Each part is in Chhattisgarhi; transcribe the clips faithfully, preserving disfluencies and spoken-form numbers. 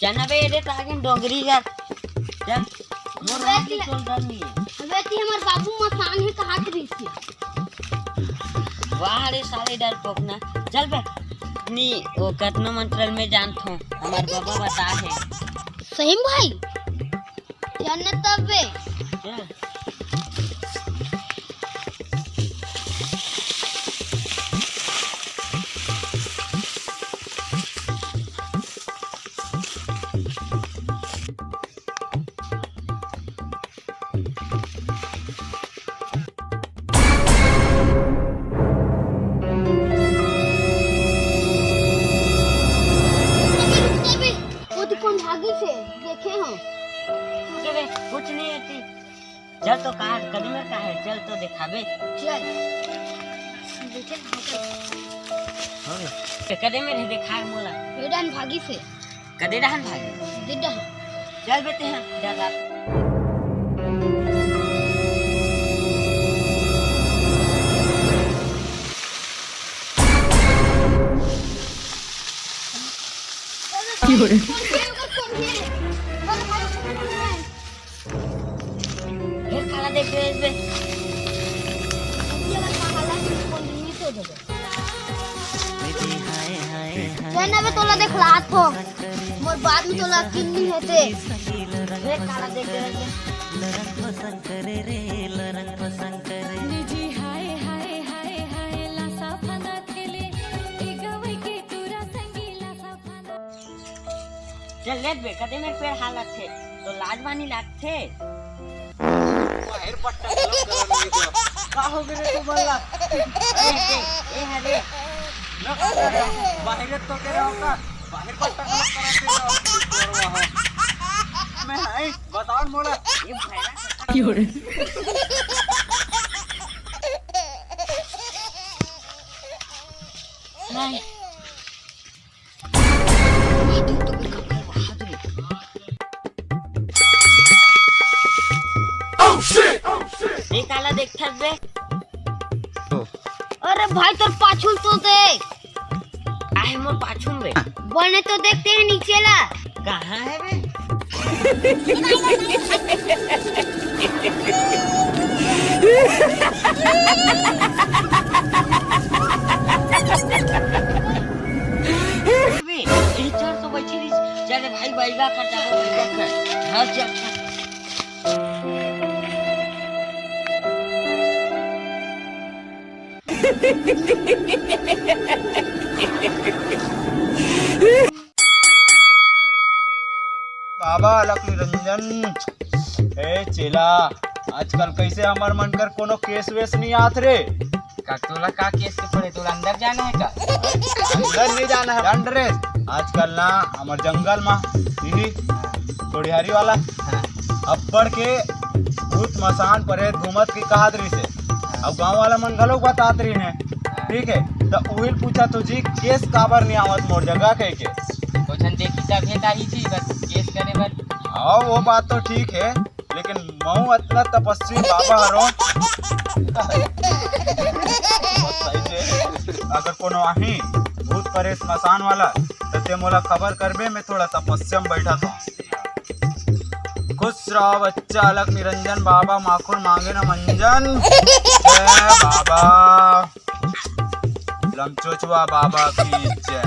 चल ना बे, एदे तो आगे डोंगरी यार। चल, मोर अबे रात ती-, चल डर नहीं है। अबे ती हमर बाबू मसान हे कहात रहिस हे। वाह रे साले डरपोक ना। चल बे, नी, वो कतनो मंत्र ल मैं जानत हूँ, हमर बाबा बताए हे। सही में भाई? चल ना तब बे। चल। अबे रुक जा बे, वो तो कोन भागिस हे, देखे हो। रुक जा बे, कुछ नहीं होती। चल तो का, कदे मेर का हे, चल तो देखाबे। चल। देखे ना, चल। हाँ। ते कदे मेर हे, देखा मोला। ये डहन भागिस हे। कदे डहन भागे? दे डहन। चल बे ते हैं, डरा। फेर काला देख बे, बे। ये वाला काला कोन नहीं तो दे। जाना बे, तोला देखलात हो। मोर बात में तोला यकीन नहीं होते। रे काला देख दे रे। निजी हाय, हाय, हाय, हाय, लासा फंदा खेले, ए गवई के टूरा संगी लासा फंदा। चल लेत बे, कदे मेर पेड़ हालत हे, तो लाज बानी लागथे। बाहिर पट्टा गलत करन लगे हो। का हो गे रे तुमन ला? ए, ए, ए, हरे। न का करे? बाहिर तो के रहो का? बाहिर पट्टा गलत करन लगे हो। मैं हाय, बताओ मोला। ये भैया। नहीं। ए काला देखथस बे? अरे भाई, तोर पाछू तो देख। आहे मोर पाछू में बे। बने तो देखते हैं नीचे ला। कहाँ है बे? बे, यही चोर तो बची रही। चल रे भाई, बैगा कर, चल बैगा कर। हाँ, चल, चल। बाबा अलख निरंजन, ए चेला, आजकल कैसे हमर मन कर कोनो केस वेस नहीं आत रे? का तोला का केस के पड़े? तोला अंदर जाना है का? अंदर नहीं जाना है, डंड रे। आजकल ना हमर जंगल मा यही कोड़िहारी वाला हाँ। अब्बड़ के भूत मसान परेत घूमत की कहत रहिसे। अब गांव वाला मन घलो बतात रहिन हे। ठीक है, त उहिल पूछा तो जी, केस काबर नहीं आवत मोर जगह कह के? ओ झन देखी तभे त आही जी, बस केस करे बर। हाँ, वो बात तो ठीक है, लेकिन महू अतना तपस्वी बाबा हरो। अगर कोनो आही भूत परेत मसान वाला, त ते मोला खबर करबे, मैं थोड़ा तपस्या में बैठा था। खुश रहो बच्चा, अलख निरंजन बाबा माखुर मांगे न मंजन। जय बाबा लमचोचवा बाबा की जय।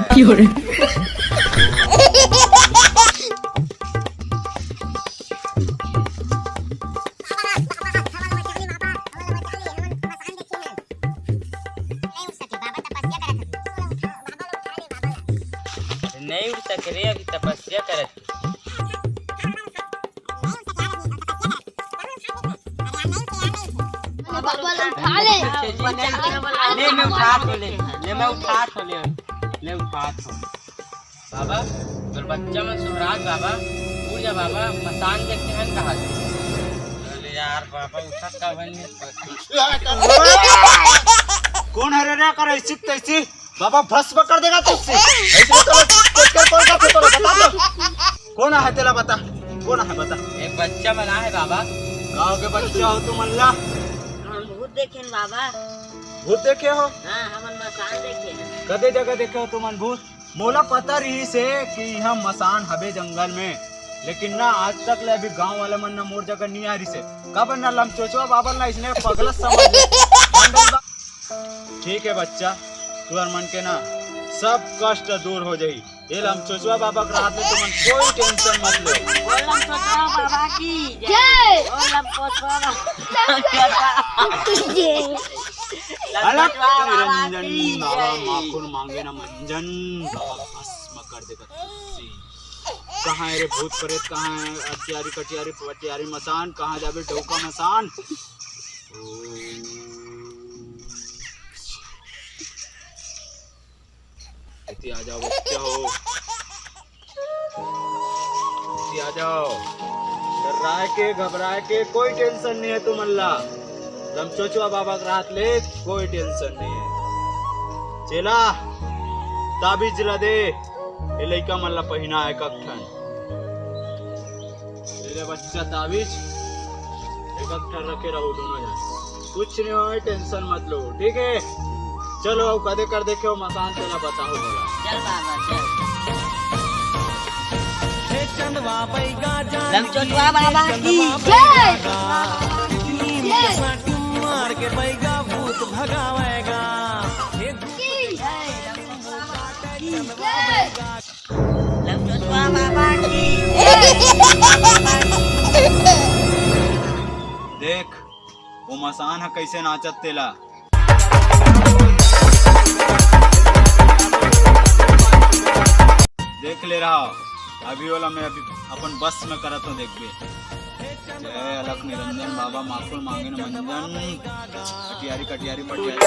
नहीं उठ सके रे, अभी तपस्या करत। बाबा ला उठा ले। ले, मैं उठा तो ले, ले, मैं उठा तो ले, ले उठा तो। बाबा, तोर बच्चा मन सुहरात बाबा, उठ जा बाबा, मसान देखते हैं कहा। अरे यार बाबा, उठत का बन। कौन हरे रे करे इसी तैसी? बाबा भस्म कर देगा तुझसे। ऐसे तो कोई कर, कोई कर, कोई कर, बता तो। कौन है तेला बता? कौन है बता? एक बच्चा मन आहे बाबा। गांव के बच्चा हो तुमन ला? हम भूत देखेन बाबा। भूत देखे हो? हाँ, हमन मसान देखेन। कदे जगह देखे हो तुमन भूत? मोला पता रहिस हे कि इहाँ मसान हबे जंगल में, लेकिन ना, आज तक ले अभी गांव वाले मन ना मोर जगह नहीं आ रहिस हे। काबर ना, लमचोचवा बाबा ना इसने पगला समझ ले। ठीक है बच्चा, तुहर मन के ना सब कष्ट दूर हो जाही। ये लमचोचवा बाबा के रहत ले तुमन कोई टेंशन मत लो। बोल लमचोचवा बाबा की जय। जय। बोल लमचोचवा बाबा। जय। अलख लमचोचवा बाबा निरंजन की बाबा जय। माखुर मांगे ना मंजन, बाबा भस्म कर देगा तुलसी। कहाँ है रे भूत प्रेत, कहाँ है अटियारी कटियारी पटियारी मसान, कहाँ जाबे डौका मसान। एती आ जाओ बच्चा हो, एती आ जाओ। डर्राए के, घबराए के कोई टेंशन नहीं है तुमन ला। लमचोचवा बाबा के रहत ले कोई टेंशन नहीं है। चेला, ताबीज ला दे, ये लइका मन ला पहिना एक ठन। ले बच्चा ताबीज, एक ठन रखे रहो दोनों जन। कुछ नहीं होय, टेंशन मत लो, ठीक है? चलो, अब कदे कर देखे हो मसान, तेला बताओ बोला। चल बाबा, चल। लमचोचवा बाबा की जय। जय। मार के बैगा भूत भगावेगा। की जय। की जय। लमचोचवा बाबा की। देख, वो मसान ह कैसे नाचत तेला। देख ले रहा, अभी वाला मैं अभी अपन बस में करत हूँ, देखबे। जय अलख निरंजन बाबा, माखुर मांगे न मंजन, कटियारी, कटियारी, पटियारी।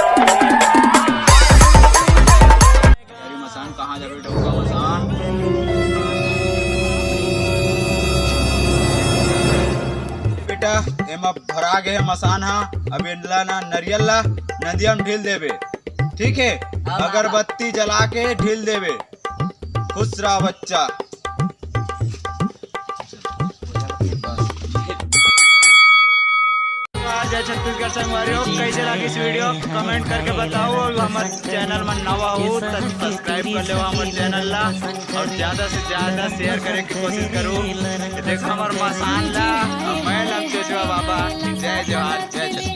कटियारी मसान, कहाँ जाबे डौका मसान? बेटा, एमा भरा गे हे मसान हा, अब एनला ना नरियल ला नदिया में ढील देबे, ठीक है? हाँ, बाबा। अगरबत्ती जला के ढील देबे। खुश रहा बच्चा। जय छत्तीसगढ़ संगवारी हो, कैसे लगी इस वीडियो कमेंट करके बताओ। और हमारे चैनल में नवा हो तो सब्सक्राइब कर लो हमारे चैनल ला, और ज्यादा से ज्यादा शेयर करे की कोशिश करो। ये देखो हमारे मसान ला, और मैं लमचोचवा बाबा। जय जोहार, जय छत्तीसगढ़।